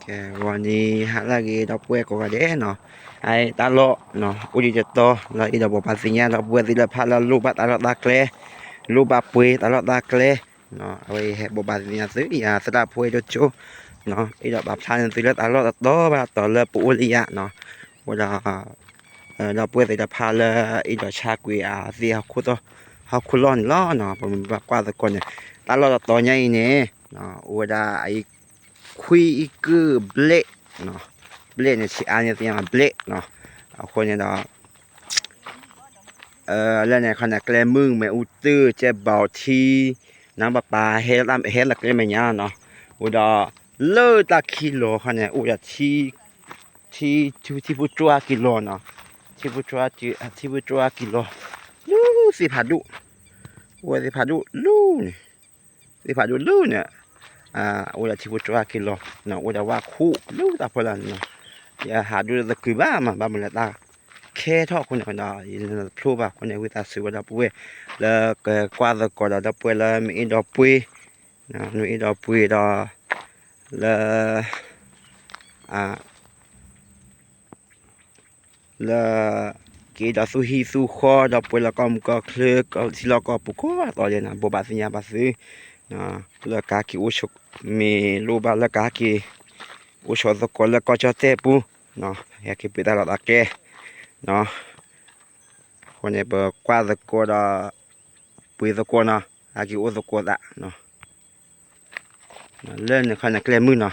ကဲ ဂီၤနံၤဟါလၢအဂ့ၤ ဒီပုၢ်ဝဲၢ်ကိးဂၤဒဲးနီၤ, အတၢ်လီၢ်နီၤ အိၣ်ဒံးတတီၤလၢအံၤဒီး ဘိးဘၣ်သ့ၣ်ညါဒီပုၢ်ဝဲၢ်သ့ၣ်တဖၣ်လၢလိၣ်ဘၣ်တၢ်လီၢ်တၢ်ကျဲ, လိၣ်ဘၣ်ပှ့ၤတၢ်လီၢ်တၢ်ကျဲနီၤ, အဝဲအံၤဟဲဘိးဘၣ်သ့ၣ်ညါသု ယၤသရၣ်ဖိအဲၣ်ဒိၣ်ကၠိနီၤ, အဲၣ်ဒိးပာ်ဖျါန့ၢ်သုလၢတၢ်လီၢ်တတီၤဘၣ်တတီၤလၢပအိၣ်လၢယၤနီၤ, အိၣ်ဒီး ဒီပုၢ်ဝဲၢ်သ့ၣ်တဖၣ်လၢ အဲၣ်ဒိးဆါကွံာ်အသ့ၣ်ဟီၣ်ခိၣ်လီၢ်န့ၣ်လီၤနီၤ, ပမ့ၢ်ဘၣ်ကွၢ်သကိးန့ၣ် တၢ်လီၢ်တတီၤညါအံၤန့ၣ် အိၣ်ဝဲဒၣ်အံၤ ခွံအံၤကၢၢ်ဘျဲၣ်နီၤ, ဘျဲၣ်န့ၣ် ဆံးအါန့ၢ်သ့ၣ်ညါဘျဲၣ်နီၤ, အဃိန့ၣ်ဒီး လၢန့ၣ်ခီန့ၣ် ကျဲမုၢ် မ့ၣ်အူတၢၢ် ကဲဘီထံ နပပာ် ဟဲလၢကျဲမဲာ်ညါနီၤ, အိၣ်ဒီး လၢတၢ်ခံလီၤခီန့ၣ် အိၣ်ဒီး ထံ ထံဖိတြၢ်က့ၤလီၤနီၤ, ထံဖိတြၢ် ထံဖိတြၢ်က့ၤလီၤ လၢသ့ၣ်ဖးဒိၣ်, အိၣ်ဝဲသ့ၣ်ဖးဒိၣ်လၢန့ၣ် သ့ၣ်ဖးဒိၣ်လၢန့ၣ် အိၣ်ဒီးထံဖိတြၢ်က့ၤလီၤ, အိၣ်ဒီးဝၣ်ခိၣ်လၢတၢ်ဖီလာ်န့ၣ်နီၤ, ယဟးဒိတသကုၤဘၣ်မး ဘၣ်မနုၤလၢတၢ်ခဲထီၣ်အဃိန့ၣ်ဒီး ယနတဖျိဘၣ်အဃိန့ၣ် ဝံသးစူၤဝဲဒီပုၢ်ဝဲၢ် လၢကကွၢ်သကိးဒီးဒီပုၢ်ဝဲၢ်လၢမ့ၢ်အဲၣ်ဒိးပှ့ၤ, မ့ၢ်အဲၣ်ဒိးပှ့ၤဒီး လၢ လၢ က့ၤဒီးသူၣ်ဟံၣ်သူၣ်ဃီ ဒီပုၢ်ဝဲၢ်လၢကီၢ်မုၢ်ကီၢ်ချၢ ထံလီၢ်ကီၢ်ပူၤကိးတီၤဒဲးနီၤ ဘိးဘၣ်သ့ၣ်ညါဘၣ်သု လၢကဟဲက့ၤအိၣ်ဆိး မ့ၢ်လိၣ်ဘၣ်လၢကဟဲက့ၤ အိၣ်ဆိးသကိးလၢကီၢ်ကၠီၣ်တဲၣ်ပူၤ ဟဲက့ၤပှ့ၤတၢ်လီၢ်တၢ်ကျဲ အဃိန့ၣ် ပကွၢ်သကိးဒီး ပှ့ၤသကိးနီၤ ဟဲက့ၤအိၣ်သကိးသး လၢန့ၣ်ခီန့ၣ် ကျဲမုၢ်နီၤ,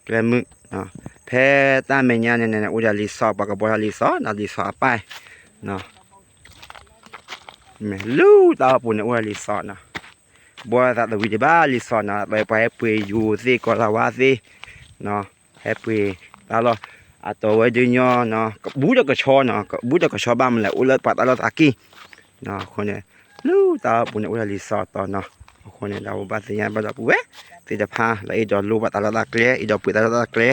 ကျဲမုၢ်, ဖဲတၢ်မဲာ်ညါန့ၣ်န့ၣ် အိၣ်ဒီးလံာ်စီဆှံ ပှၤကဘှီထီၣ်လံာ်စီဆှံ ဒီးလံာ်စီဆှံအပၢ် မ့ၢ်လၢတၢ်အိၣ်ပူၤန့ၣ် အိၣ်ဒီးလံာ်စီဆှံနီၤ, ဘှီသးတဝံၤဒံးဘၣ်လံာ်စီဆှံနီၤ, ပှၤဟဲပှ့ၤယိၤသ့ၣ် ကီၤလၤဝါသ့ၣ် ဟဲပှ့ၤတၢ်လီၢ် အတီၤဝဲဒုးညီနီၤ, ကဘူးဒီးကဆီနီၤ, ကဘူးဒီးကဆီဘၣ်မနုၤလဲၣ် အိၣ်လၢပှၤတၢ်လီၢ်တၢ်က့ၢ် အဃိန့ၣ် လၢတၢ်အိၣ်ပူၤန့ၣ် အိၣ်ဒီးလံာ်စီဆှံအတီၤနီၤ, အဃိန့ၣ် ဒီးဘိးဘၣ်သ့ၣ်ညါဘၣ်ဒီပုၢ်ဝဲၢ်သ့ၣ်တဖၣ် လၢအဲၣ်ဒိးလိၣ်ဘၣ်တၢ်လီၢ်တၢ်ကျဲ အဲၣ်ဒိးပှ့ၤတၢ်လီၢ်တၢ်ကျဲ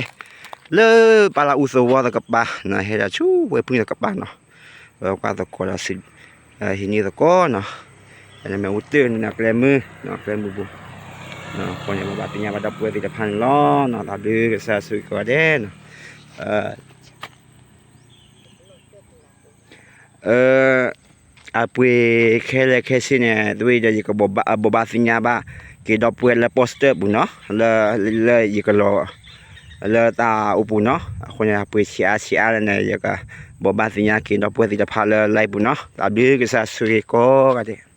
လၢပၢ်လၢအူသဝီတကပၤနီၤ, ဟဲဒီးဆူဝဲဖုၣ်တကပၤနီၤ, ပကွၢ်သကိးဒီး ဟံးန့ၢ်သကိးနီၤ, မ့ၣ်အူတၢၢ်န့ၣ် ကျဲမုၢ်, ကျဲမုၢ်ပူၤ, အဃိန့ၣ် ဘိးဘၣ်သ့ၣ်ညါဘၣ်ဒီပုၢ်ဝဲၢ်သ့ၣ်တဖၣ်န့ၣ်လီၤ, တၢ်ဘျုးကစၢ်ယ့ၣ်ၡူးခရံာ်ကိးဂၤဒဲးနီၤ, အပှ့ၤခဲလၢာ်ခဲဆ့န့ၣ် တဝံၤဒီးယကဘိးဘၣ်သ့ၣ်ညါဘၣ်က့ၤဒီပုၢ်ဝဲၢ်လၢ poster ပူၤနီၤ, လၢ လၢယကလီၤ လၢတၢ်အိၣ်ပူၤနီၤ, အဃိန့ၣ် အပှ့ၤဆံးအါဆံးအါလၢန့ၣ် ယကဘိးဘၣ်သ့ၣ်ညါက့ၤဒီပုၢ်ဝဲၢ်သ့ၣ်တဖၣ်လၢ live ပူၤနီၤ, တၢ်ဘျုးကစၢ်ယ့ၣ်ၡူးခရံာ်ကိးဂၤဒဲး